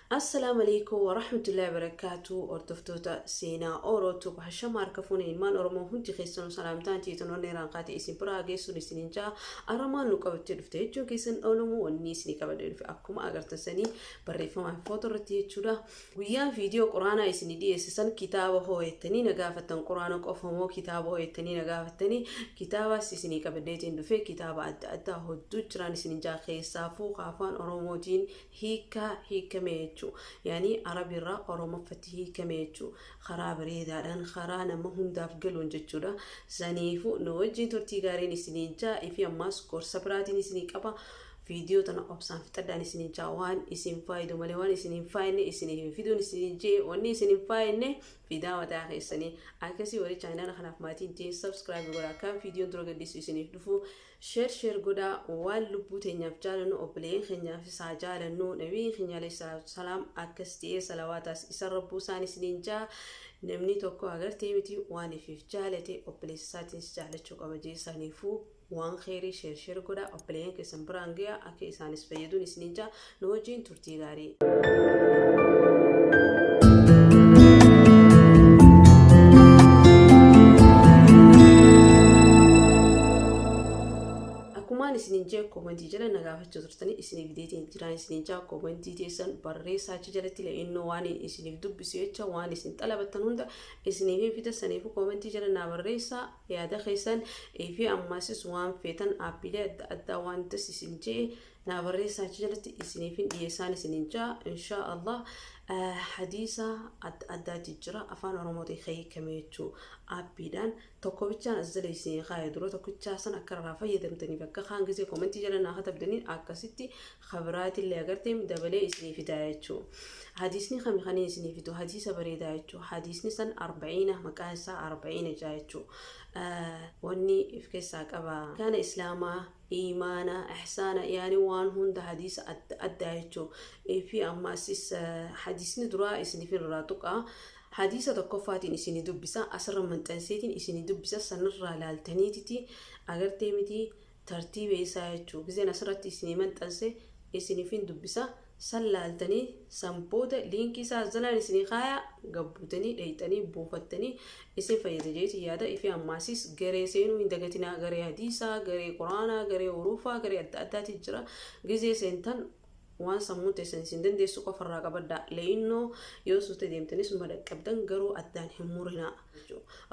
Assalaamu Aleeykum Warahmatullahi Wabarakaatuh Hordoftoota Seenaa Oro Tube hashama harka fuune ilmaan Oromoo hundi keessanuu salaamtaan tiitan onnee irraan kaate isin bira haa geessuun isinin ja'a arra maal nu qabattee dhufte jechuun keessan oolamu wanni isinii qabadhee dhufe akkuma agartan sanii barreeffamaa fi footoo irratti jechuudha guyyaan viidiyoo quraanaa isinii dhiyeesse san kitaaba hoo jettanii na gaafattan quraana qofa moo kitaaba hoo jettanii na gaafattanii kitaabaas isinii qabadheetiin dhufe kitaaba adda addaa hodduu jiraan isinin ja'a keessaafuu afaan Oromootiin hiikkaa hiikkame jechu yaani arabirraa oromoffatti hiikame jechu karaa bareedaadhaan karaa nama hundaaf galuun jechuudha saniifu nu wajjiin turtii gaariin isiniin jaa ifi ammaas gorsa biraatiin isinii qaba viidiyoo tana obsaan fixadhaan isiniin jaa waan isin faayidu malee waan isin hin faayinne isinii hin fiduun isiniin jee wanni isin hin faayinne fidaa mataa keessanii akkasii warri chaayinaala kanaaf maatiin jee subscribe godhaa kan viidiyoon dura gadhiisu isiniif dhufu Share share godhaa waan lubbuu teenyaaf jaalannu obboleeyyan keenyaafis haa jaalannu nabiin keenya alayhi salaatu wasalaam akkas je'ee salawaataas isarra buusaan isiniin ja'a namni tokko agartee miti waan ifiif jaalate obboleessa isaatiinis jaalachuu qaba jee saniifuu waan kheeyrii share share godhaa obboleeyyan keessan biraan gayaa akka isaanis fayyaduun isiniin ja'a nu wajjiin turtii gaarii. Akkumaan isinin jee koomentii jala na gaafachuu turtanii isiniif deetiin jiraan isinin jaa koomentii teessan barreessaa achi jalatti illee innoo waan isiniif dubbisu jecha waan isin xalabattan hunda isiniif hin fida saniifuu koomentii jala naa barreessaa yaada keessan fi ammaasis waan feetan aappiilee adda addaa waan das isin jee naa barreessaa achi jalatti isiniifin dhiyeessaan isinin jaa inshaa Allah hadiisa adda addaati jira afaan oromootiin hiikame jechuu aappiidhaan tokko bichaan as jala isinii kaaya dura tokkichaa san akka irraa fayyadamtaniif akka kaan gisee komentii jala naa katabdaniin akkasitti kabiraatillee agarteem dabalee isinii fidaa jechuu hadiisni kami kaniin isinii fidu hadiisa bareedaa jechuu hadiisni san arba'iina maqaan isaa arba'iina jaa jechuu wanni if keessaa qaba kaana islaamaa iimaana, ihsaana yaani waan hunda hadiisa adda addaa jechuu fi ammaasis hadiisni duraa isinifin irraa tuqa hadiisa tokkoffaatiin isini dubbisa asirra maxxanseetiin isini dubbisa sanirraa laaltaniititi agartee miti tartiiba isaa jechuu gizeen asirratti isinii maxxanse isinifin dubbisa san laaltanii san booda liinkii isaa as jalaan isinii kaaya gad buutanii dheyxanii buufattanii isin fayyada jeetiin yaada ifi ammaasiis garee seenuu hin dagatinaa garee hadiisaa garee quraanaa garee huruufaa garee adda addaati jira gizee seentan waan sammuun teessan isin dandeessu qofa irraa qabadhaa leeyinnoo yoo suuta deemtanis numa dhaqqabdan garuu addaan hin murinaa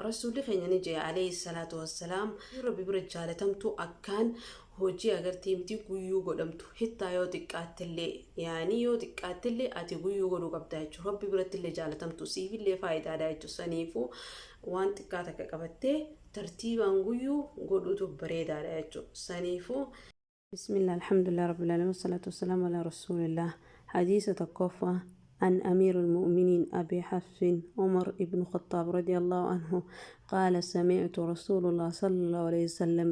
rasuulli keenya ni jee alayhi salaatu wassalaam rabbi bira jaalatamtuu akkaan Hojii agartee miti guyyuu godhamtu hittaa yoo xiqqaattellee yaanii yoo xiqqaattellee ati guyyuu godhuu qabdaa jechuudha rabbi birattillee jaalatamtu siifillee faayidaadha jechuudha saniifuu waan xiqqaa takka qabattee tartiibaan guyyuu godhuutu bareedaadha jechuudha saniifuu. Bismillah Alhamdulillah Rabbil Aalamiin Wassalatu Wassalamu Ala Rasuulillah Hadiisa tokkoffaa An Amiirul Mu'miniin Abi Hafsin Umar ibnu Khaxaab radiyallahu anhu qaala sami'tu Rasuulullah sallallahu alayhi wasallam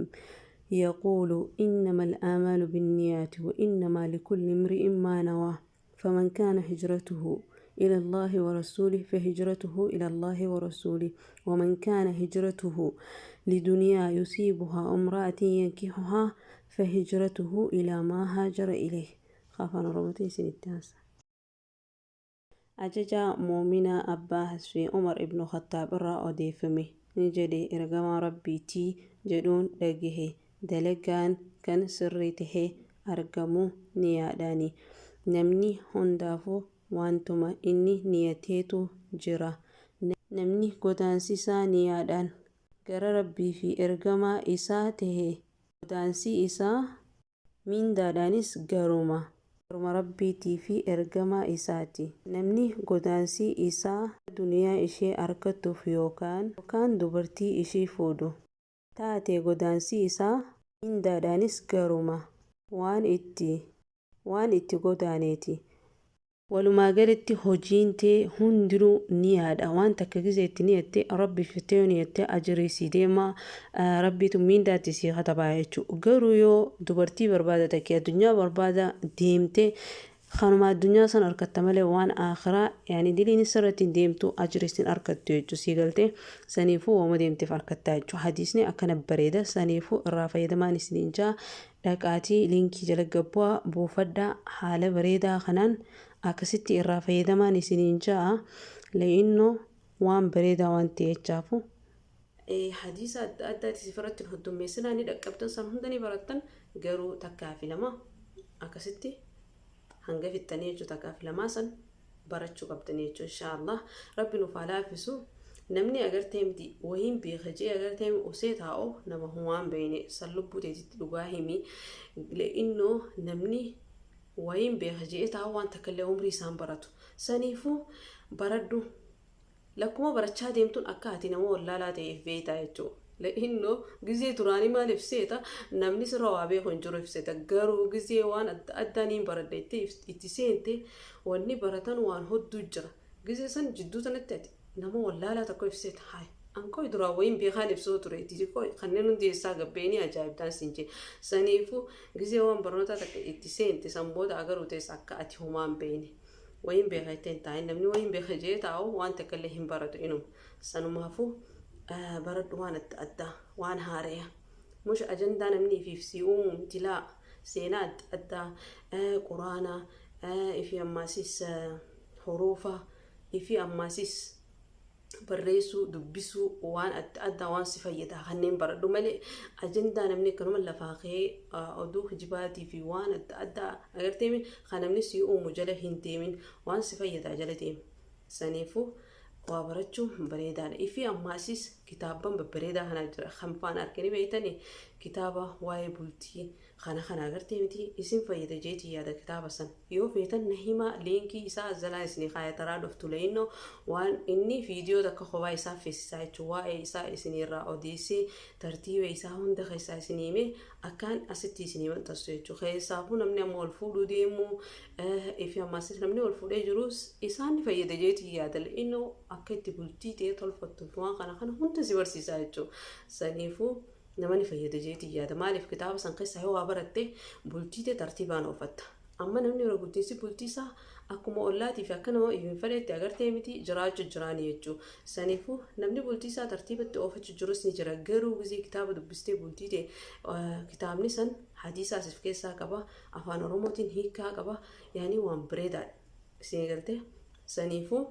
يقول إنما الآمال بالنيات وإنما لكل امرئ ما نوى فمن كان هجرته إلى الله ورسوله فهجرته إلى الله ورسوله ومن كان هجرته لدنيا يصيبها امرأة ينكحها فهجرته إلى ما هاجر إليه خافنا رمتين سنتاسة Ajajaa Mu'uminaa Abbaa Hasfii Umar ibnu Khaxxaab irraa odeeffame ni jedhe Ergamaa Rabbiiti jedhuun dhagahe dalagaan kan sirrii tahee argamu niyaadhaani. Namni hundaafuu wantuma inni niyateetu jira. Namni godaansi isaa niyaadhaan gara Rabbii fi Ergamaa Isaa tahe godaansi isaa Mindaadhaanis garuma. Garuma Rabbiitii fi Ergamaa Isaati. Namni godaansi isaa duniyaa ishee arkatuuf yookaan. Yookaan dubartii ishii fuudhu. Taate godaansi isaa mindaadhaanis garuma. Waan itti. Waan itti godaaneeti. Walumaa galatti hojiin tee hundinuu niyaadha waan takka gizee itti niyatte rabbiif jettee yoo niyatte ajrii sii deema rabbiitu miindaa itti sii katabaa jechuu garuu yoo dubartii barbaada takkee addunyaa barbaada deemte kanuma addunyaa san arkatta malee waan aakhiraa yaani diliin sirratti hin deemtu ajrii sin arkattu jechuu sii galte saniifuu wama deemteef arkattaa jechuu hadiisni akkana bareeda saniifuu irraa fayyadamaan isiniin jaa Dhaqaatii liinkii jala gad bu'aa buufadhaa haala bareedaa kanaan Akkasitti irraa fayyadamaan isiniin ja'a. Le'innoo waan bareedaa waan ta'eechaafu. Hadiisa adda addaati sifirratti heddummeessinaa ni dhaqqabdan, san hunda ni barattan, garuu takkaa fi lama akkasitti hanga fixxanii jechuudha, takkaa fi lamaa san barachuu qabdanii jechuudha. Inshaallah Rabbi nuuf haa laaffisu. Namni agartee miti wayiin beeka jee agartee osee taa'u nama humaan beeyne san lubbuu teetitti dhugaa himi. Le'innoo namni wayiin beeka jee taa'u waan takka illee umrii isaan baratu. Saniifuu baradhu. Lakkuma barachaa deemtuun akka ati nama wallaalaa ta'eef beektaa jechuudha. Le'innoo gizee duraanii maal ibseeta, namni sirra waa beeku hin jiru ibseeta, garuu gizee waan adda addaa niin baradha itti seente, wanni baratan waan hedduu jira. Gizee san jidduu sanatti ati nama wallaalaa tokko ibseeta, hayi ankoo duraan wayiin beekaan ibsuu ture itti kanneen hundi eessaa gabbeenii ajaa'ibdaan siin jee. Saniifuu gizee waan barnootaa takka itti seente, san booda agaruu teessa akka ati homaan beeyne. Wayiin beeka itti hin taa'in. Namni wayiin beeka jee taa'u waan takka illee hin baratu inuma. Sanumaafuu baradhu waan adda addaa, waan haareya. Mush ajandaa namni ifiif sii uumu miti, laa, seenaa adda addaa, quraana ifi, ammaasis huruufa ifi, ammaasis barreessuu, dubbisuu, waan adda addaa waan si fayyadaa kanneen baradhu malee, ajandaa namni akkanuma lafaa ka'ee oduu kijibaatii fi waan adda addaa agartee kan namni si uumu jala hin deemin, waan si fayyadaa jala deemi. Saniifuu waa barachuun bareedaadha. Ifi ammaasis kitaabban babbareedaa kana jira kan faan arganii beeytanii, kitaaba waa'ee bultii kana kana agartee miti, isin fayyada jeetii yaada. Kitaaba san yoo feetan na himaa, liinkii isaa jalaan isinii kaaya taraa dhuftu. Le'innoo waan inni viidiyoo takka kophaa isaa feesisaa jechuun waa'ee isaa isinirraa odeessee, tartiiba isaa hunda keessaa isinii himee akkaan asitti isinii maxxansu jechuudha. Keessaafuu namni amma ol fuudhuu deemu ifi ammasis namni ol fuudhee jirus isaan ni fayyada jeetii yaada. Le'innoo akka itti bultii ta'ee tolfattuuf waan kana kana hunda si barsiisaa jechuudha. Saniifuu nama ni fayyada jeetii yaada. Maaliif, kitaaba san keessaa yoo waa baratte bultii ta'e tartiibaan oofatta. Amma namni yeroo bultiinsi bultii isaa akkuma ollaatii fi akka nama hin fedhetti agartee miti jiraachuu jiraanii jechuudha. Saniifuu namni bultii isaa tartiibatti oofachuu jirus ni jira. Garuu gizee kitaaba dubbistee bultii ta'e, kitaabni san hadiisaas of keessaa qaba. Afaan Oromootiin hiikaa qaba. Yaanii waan bareedaadha. Isin galtee saniifuu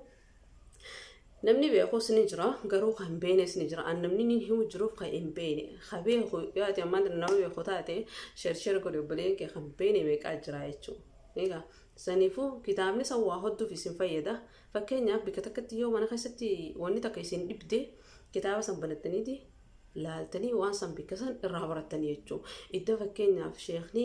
namni beekus ni jira, garuu kan beeknes ni jira. An namni ni himu jiruuf kan hin beekne. Ka beeku yoo ati ammaan tana nama beeku taate, share share godhe, obboleen kee kan beekne meeqaa jira jechuudha. Egaa saniifuu kitaabni san waa hodduuf isin fayyada. Fakkeenyaaf bikka takkatti yoo mana keessatti wanni takka isin dhibde, kitaaba san banattaniiti laaltanii waan san bikka san irraa barattanii jechuudha. Iddoo fakkeenyaaf sheekni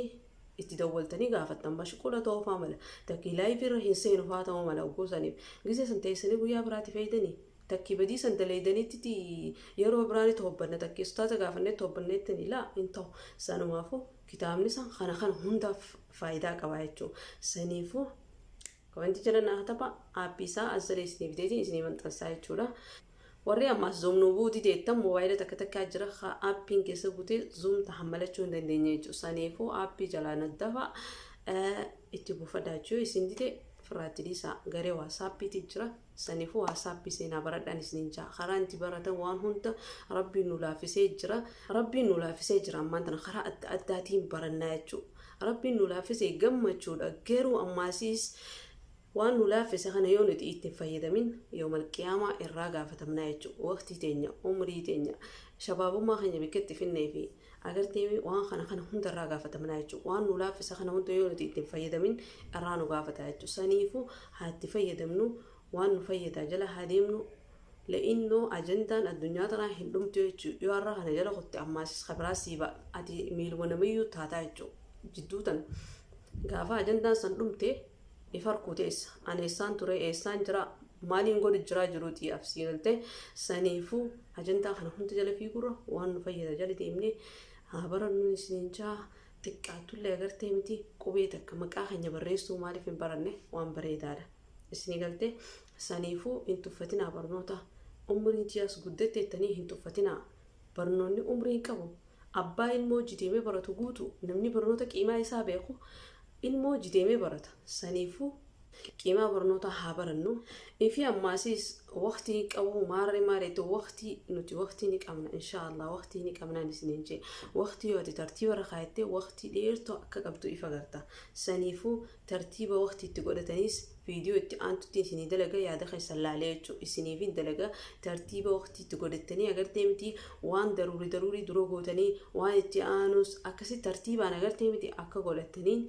itti dawwaltanii gaafattan mashquula ta'uu faa mala. Takkii live irra hin seenu faa ta'uu mala ogguu saniif. Gisee san teessanii guyyaa biraatti fayyadanii. Takkii badii san daleeydaniitti yeroo biraani toobbanna, takkii ustaaza gaafannee toobbanneettanii, laa, hin ta'u. Sanumaafuu kitaabni san kana kana hundaaf faayidaa qaba jechuudha. Saniifuu wanti jala naa tapha aappii isaa azzalee isinii fideetiin isinii maxxansaa jechuudha. Warri ammaas Zoom nuu bu'uu dideettan, moobaayila takka takkaa jira ka aappiin keessa buutee Zoom tahan malachuu hin dandeenye jechuudha. Saniifuu aappii jalaa naddafa itti buufadhaa jechuudha. Isin dide firraatti dhiisaa, garee WhatsAppiitii jira. Saniifuu WhatsAppii seenaa baradhaan isiniin jaa. Karaa itti baratan waan hunda Rabbiin nu laaffisee jira. Rabbiin nu laaffisee jira, ammaan tana karaa adda addaatiin barannaa jechuudha. Rabbiin nu laaffisee gammachuudha. Garuu ammaasiis waan nu laaffise kana yoo nuti itti hin fayyadamin, yoomal qiyaamaa irraa gaafatamnaa jechuudha. Waqtii teenya, umrii teenya, shabaabummaa keenya bikka itti finnee fi agartee waan kana kana hunda irraa gaafatamnaa jechuudha. Waan nu laaffise kana hunda yoo nuti itti hin fayyadamin irraa nu gaafata jechuudha. Saniifuu haa itti fayyadamnu, waan nu fayyadaa jala haa deemnu. Le'innoo ajandaan addunyaa tanaa hin dhumtu jechuudha. Yoo har'a kana jala kutte, ammaasis kabiraa siiba ati miiluma namayyuu taataa jechuudha. Jidduu tana gaafa ajandaan san dhumte if harkuu teessa. Ani eessaan ture, eessaan jira, maaliin godhu jiraa jiruuti afsii galte. Saniifuu ajandaa kana hunda jala fiigurra waan nu fayyada jala deemnee haa barannu isiniin jaa. Xiqqaattullee agartee miti, qubee takka maqaa keenya barreessuu maaliif hin baranne? Waan bareedaadha. Isinii galtee saniifuu hin tuffatinaa barnoota. Umriin tiyaas guddatteettanii hin tuffatinaa. Barnoonni umrii hin qabu. Abbaa ilmoo jideemee baratu guutu, namni barnoota qiimaa isaa beeku ilmoo jideemee barata. Saniifuu qiimaa barnootaa haa barannu. Ifi ammaasiis waqtii qabu maarree maareetu waqtii nuti waqtii ni qabna, inshaallah waqtii ni qabnaan isiniin jee. Waqtii yoo ati tartiiba irra kaayattee, waqtii dheertuu akka qabdu ifa garta. Saniifuu tartiiba waqtii itti godhataniis Viidiyoo itti aantutti isinii dalaga, yaada keessan laalee jechuudha. Isiniif hin dalaga. Tartiiba waqtii itti godhattanii agartee miti, waan daruurii daruurii dura gootanii, waan itti aanus akkasi tartiibaan agartee miti akka godhattaniin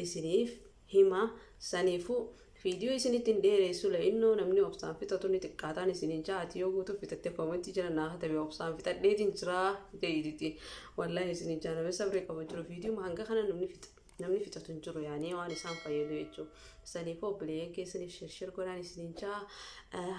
isiniif hima. Saniifuu viidiyoo isinitti hin dheeressu. La'innoo namni obsaan fixatu ni xiqqaataan isiniin jaati. Yoo guutuu fixatte koomentii jira naa katabe, obsaan fixadheetiin jiraa jedhiti. Wallaahi isiniin jaa, namni sabree qabu jiru viidiyoo hanga kana namni fixatu hin jiru, yaanii waan isaan fayyadu jechuudha. Saniifuu obboleeyyan keessaniif share share godhaan isiniin jaa.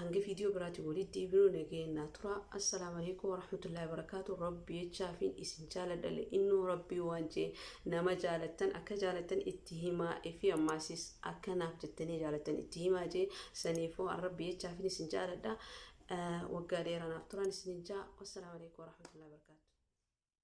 Hanga viidiyoo biraatti walitti deebinuu nageenyaa tura. Assalaamu alaikum warahmatullahi wabarakaatu. Rabbi jechaafiin isin jaaladha. Innuu Rabbii waan jee nama jaalattan akka jaalattan itti himaa fi ammaasis akka naaf jettanii jaalattan itti himaa jee. Saniifuu Rabbi jechaafiin isin jaaladha. Waggaa dheeraa naaf turan isiniin jaa. Assalaamu alaikum warahmatullahi wabarakaatu.